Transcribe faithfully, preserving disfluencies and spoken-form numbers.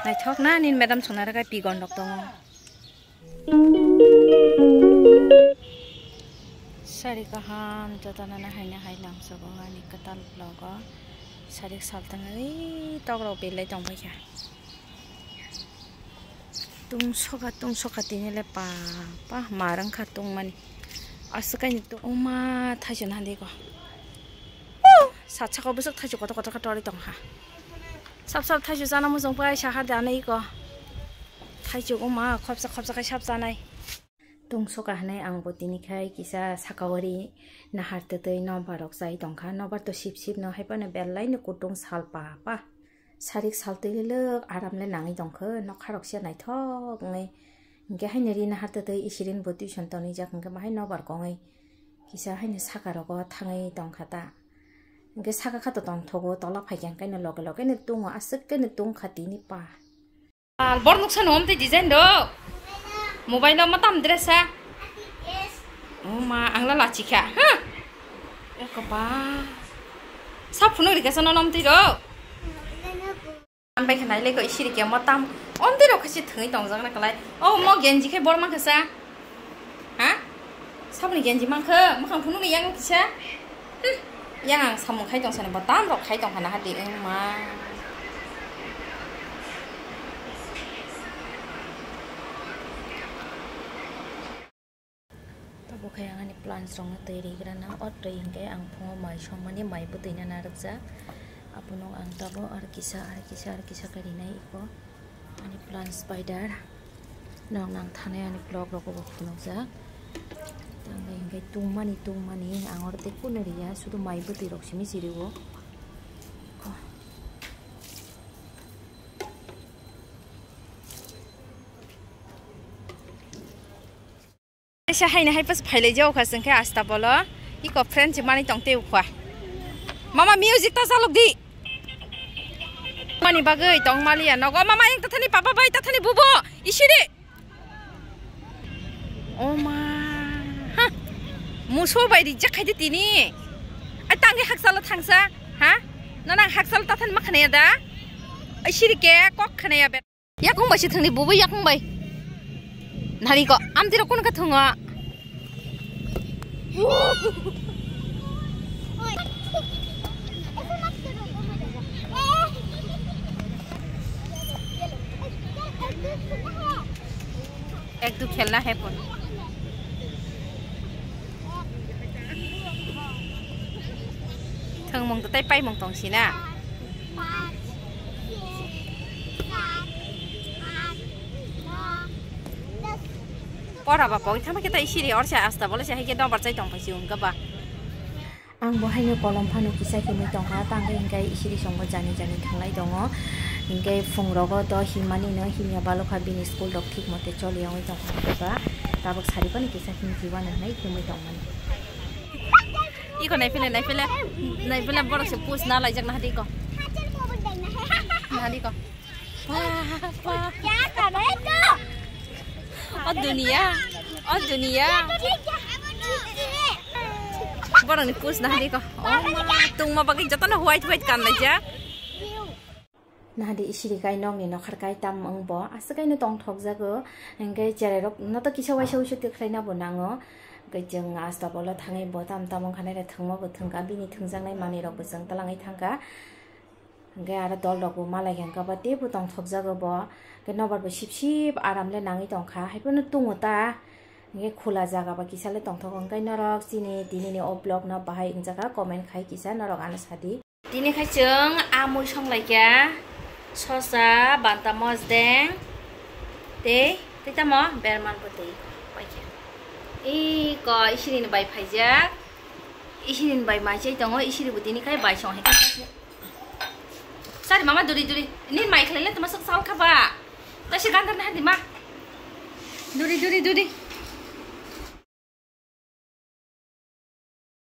Naithok na nini madam songna rwkha pi gondok tongo. Sari kaham jotono na haina hai langsogo ani kwtal vlog o. Sari saltang ri tok rok belai tong paikha. Tungsoka tungsoka tini le pa pa marang kha tungmani. Aswk kaini tung uma thaichuk na diko. Sat saka bwswk thaichuk kotor kotor kha torwi tong kha. Sap sap thaichuk chana muchung pai sahar de anai iko. Thaichuk uma khopsa khopsa khai sap chanai. Tungsoka hinui ang bo tini khai kisa sakao ri nahar twtwi nobar rok chai tongkha. Nobar to sip sip no, hai phano belai no kutung sal pa pa. Sarik sal twi lwk aram le nangwi tongkha, nokha rok se naithok wngwi. Hinkhe haino ri nahar twtwi isirin bo tuition tonwi jak hinkhe bahai nobar kongwi kisa haino saka rogo thangwi tongkha ta. Hinkhe saka kha to tongthogo, tola phaikha hinkhe no loge loge no tungo, aswk khe no tungkha tini pa. Al, bor nuksa no omtwi design do. Mobile o ma tam dress sa. O ma, ang la lachi kha. Ha. Eko ba. Sa phunuk rikha sa no omtwi do. An bai kha nai le ko isiri ke mo tam. Omtwi rok kha si thwngwi tong jak na kalai. O mo genji khai bor ma kha sa. Ha? Saboni genji mankha, mwkhang phunukni yang kisa. Hmm. Yang ang samung khai tong sani, bo tam rok khai tong khana hadi, wngma. Tabuk khai ang ani plants rokno twi rigrana, o twi hinkhe ang phungo mai songmani, mai bwtwi na narwkjak. Abono ang tabuk ar kisa, ar kisa, ar kisa khe rinai iko. Ani plant spider. Nok nang thanai ani vlog rok bo phunukjak. Tangwi hinkhe tungmani tungmani ang oro tei kunu riya, sudu mai bwtwi rok simi siri o. Kaisa haino hai pas phailai jao kha chwng khe asta bolo. Iko friend se mani tong tei ukha. Mama music ta chalok di. Mani bagwi tong maliya nogo mama yang tathani papa bai tathani bubo. Isiri. O ma. Ha. Muso bai rijak khai di tini. Ai tangwi haksalo thangsa. Ha? Nana haksalo tathani ma khnaya da? Isiri ke kok khnaya be. Yakung bai si thangni bubu yakung bai. Nari ko amtiro kun ka thungo. Ek du khelna hai pon. Thwngmung tei paimung tong sina. Pora ba poi thama khe ta isiri orsa asta bole se hai khe dobar chai tong phai si ungka ba. Ang bo haino kolom phano kisa himwi tongkha, tangkhe hinkhe isiri songbo jani jani thanglai tongo. Hinkhe phungrogo to himani no himya balokha, bini school rok thik mote choli ongwi tongkha ba. Tabuk sari phano kisa himjiwano hinwi himwi tongmani. Iko naipile, naipile, naipile borok se push na laijak na hadi ko. Na hadi ko. Wah, wah. O dunia, o dunia. Borok ni push na hadi ko. O ma, tungma bagwi jotono white white kan laijak. Nahadi isiri kai nokni nokhar kai tam wng bo aswk kaino tongthok jago, hinkhe cherai rok no to kisa waisa uisu tikhlaina bo nango, hinkhe chwng asta bolo thangwi bo tam tam wngkha nai thwngma bo thwngkha bini thwngjaknai manwi rok bo chwng twlangwi thangkha, hinkhe aro dol rok bo malai kha hinkhe bo teibo tongthok jago bo, hinkhe nobar bo sip sip aram le nangwi tongkha haiphano tungo ta, hinkhe khula jaga ba kisa le tongthok hinkhe norok chini tini ni o vlog no bahai wngjakha comment khai kisa norok ano sadi. Tini khai chwng amui songlaikha, sosa, banta mosdeng, tei, tei tamo berman bwtwi paikha. Iko isiri ni bai phaijak, isiri ni bai mai chai tongo, isiri bo tini khai bai song hai kha. Sari mama duri duri, nini mai khlai le tama sak sal kha ba. Taisa gandar na hadi ma. Duri duri duri.